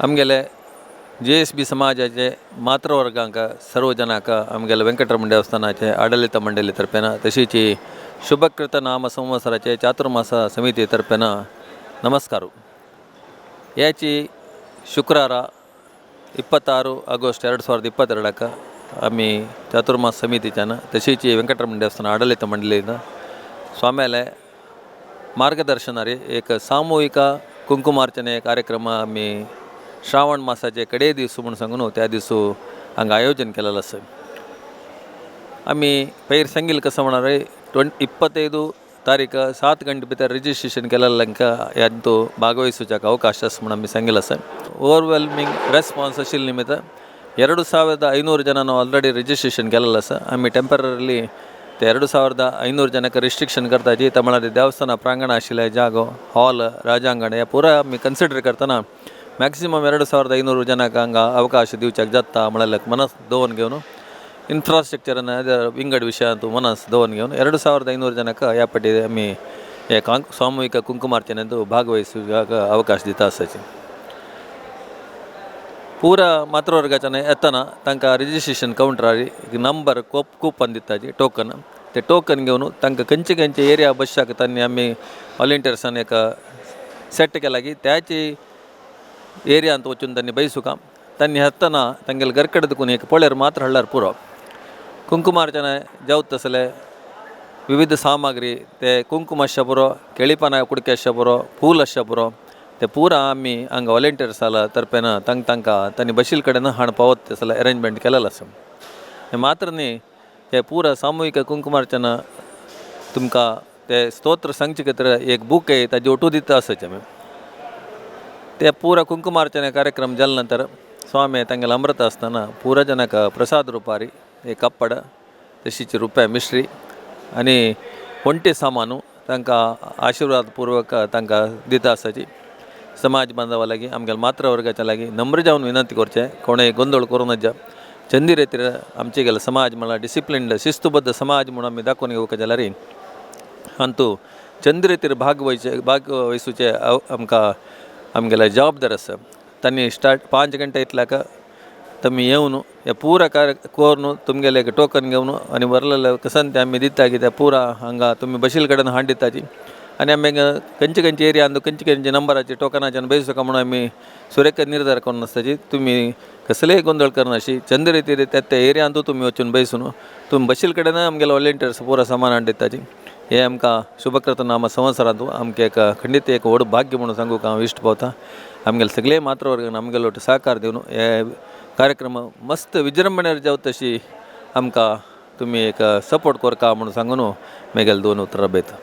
आमगेले जे एस बी समाजाचे मातृवर्गांक सर्व जनांक आमगेले वेंकटरमण देवस्थानाचे आडलित मंडळी तर्फेन तशीच शुभकृत नाम संवत्सराचे चातुर्मास समिती तर्फेन नमस्कार. याची शुक्राರ 26 ಆಗಸ್ಟ್ 2022ಕ್ಕೆ आमी चातुर्मास समितीच्यान तशीच वेंकटरमण देवस्थान आडलित मंडळीन स्वाम्याले मार्गदर्शनारी एक सामूहिक कुंकुमार्चने कार्यक्रम आमी श्रावण मासाचे कडे दीस म्हूण सांगून त्या दिसू हांगा आयोजन केलेलं आसा. आमी पयर सांगिल्लें कसं म्हणल्यार 25 तारीख 7 ಗಂಟೆ भितर रिजिस्ट्रेशन केलेल्यांक ह्यांतू ಭಾಗವಹಿಸುವುದಕ್ಕೆ ಅವಕಾಶ आसा म्हूण आमी सांगिल्लें आसा. ओवरवेल्मिंग रेस्पॉन्स आशिल्ले निमित्त 2500 ಜನ ನಾವು ಆಲ್ರೆಡಿ ರಿಜಿಸ್ಟ್ರೇಷನ್ केलेलं आसा. आमी टेंपररीली ते 2500 ಜನಕ್ಕೆ ರಿಸ್ಟ್ರಿಕ್ಷನ್ करताची म्हळ्यार देवस्थान प्रांगण आशिल्लें जागो हॉल राजांगण हे पुरा आमी कन्सिडर करतना मॅक्सिमम 2500 ಜನಕ್ಕೆ हांगा ಅವಕಾಶ दिवच्याक जाता म्हळ्यार ಮನಸ್ दवरून घेवन इन्फ्रास्ट्रक्चरान विंगड विशयांत ಮನಸ್ दवरून घेवन 2500 ಜನಕ್ಕೆ ह्या पाटी आमी हे सामुहीक कुंकुमार्चनेंत भागवहिಸುವಾಗ ಅವಕಾಶ दिता आसाची. ಪೂರ ಮಾತೃವರ್ಗच्यान येतना तांकां रिजिस्ट्रेशन कावंटरार एक नंबर कूपन दिताची टोकन, ते टोकन घेवन तांकां खंयचे खंयचे एरिया बसच्याक तांणी आमी वॉलंटियर्सान एक सेट केला की त्याची एरियांत वचून तांणी बैसुका. तांणी येतना तांगेले घर कडेन देखून एक पळेर मात्र हाडल्यार पुरो. कुंकुमार्चना जावत तसले विविध सामग्री ते कुंकुम आसच्या पुरो, केळीपानां कुडके आसच्या पुरो, फूल आसच्या पुरो, ते पुरा आमी हांगा वॉलंटियर्सां तर्फेन तांकां तांणी बशील कडेन हाड पावत तसलें अरेंजमेंट केलेलें आसा. हें मात्र न्ही, हे पुरा सामुहीक कुंकुमार्चना तुमकां ते स्तोत्र सांगचे खातीर एक बूक आहे ताजे ओटू दिता आसाचे आमी. ते पुरा कुंकुमार्चना कार्यक्रम जाले नंतर स्वामी तांगेले अमृत आसतना पुरा जनाक प्रसाद रुपारी एक कप्पड तशीच रुपया मिश्री आनी वण्टी सामानू तांकां आशिर्वाद पूर्वक तांकां दिता आसाची. समाज बांधवा लागीं आमगेले मातृवर्गाच्या लागीं नम्र जावन विनंती करचें कोणें गोंदळ करूं नजा. चंदी रेतीर आमचे गेले समाज म्हळ्यार डिसिप्लिन्ड शिस्तबद्ध समाज म्हणून आमी दाखोवन घेवंक जाल्यार अंतू चंद्र भागवहिचे भागवहिसूचे आमकां आमगेले जबाबदार आसा. तांणी स्टार्ट 5 गंटे इतल्याक तुमी येवन हे पुरा कार्य करून तुमगेले एक टोकन घेवन आनी बरलेले कसन ते आमी दिता कित्याक पुरा हांगा तुमी बशील कडेन हाड दिताची आनी आमी खंयचे खंयचे एरियांत खंयचे खंयचे नंबराचे टोकनाच्यान बैसुका म्हणून आमी सुरेख निर्धार करून आसताची. तुमी कसलेय गोंदळ करनाशी चंद्र रितीर त्या त्या एरियांतू तुमी वचून बैसून तुमी बशील कडेन आमगेले वॉलंटियर्स पुरा सामान हाड दिताची. हे आमकां शुभकृत नाम संवत्सरांतू आमकां एक खंडीत एक व्हड भाग्य म्हणून सांगूंक हांव इश्ट पावता. आमगेले सगळे मातृवर्गान आमगेलो सहकार दिवन हे कार्यक्रम मस्त विजृंभणेर जावत तशी आमकां तुमी एक सपोर्ट करका म्हणून सांगून मेगेले दोन उतरां बयता.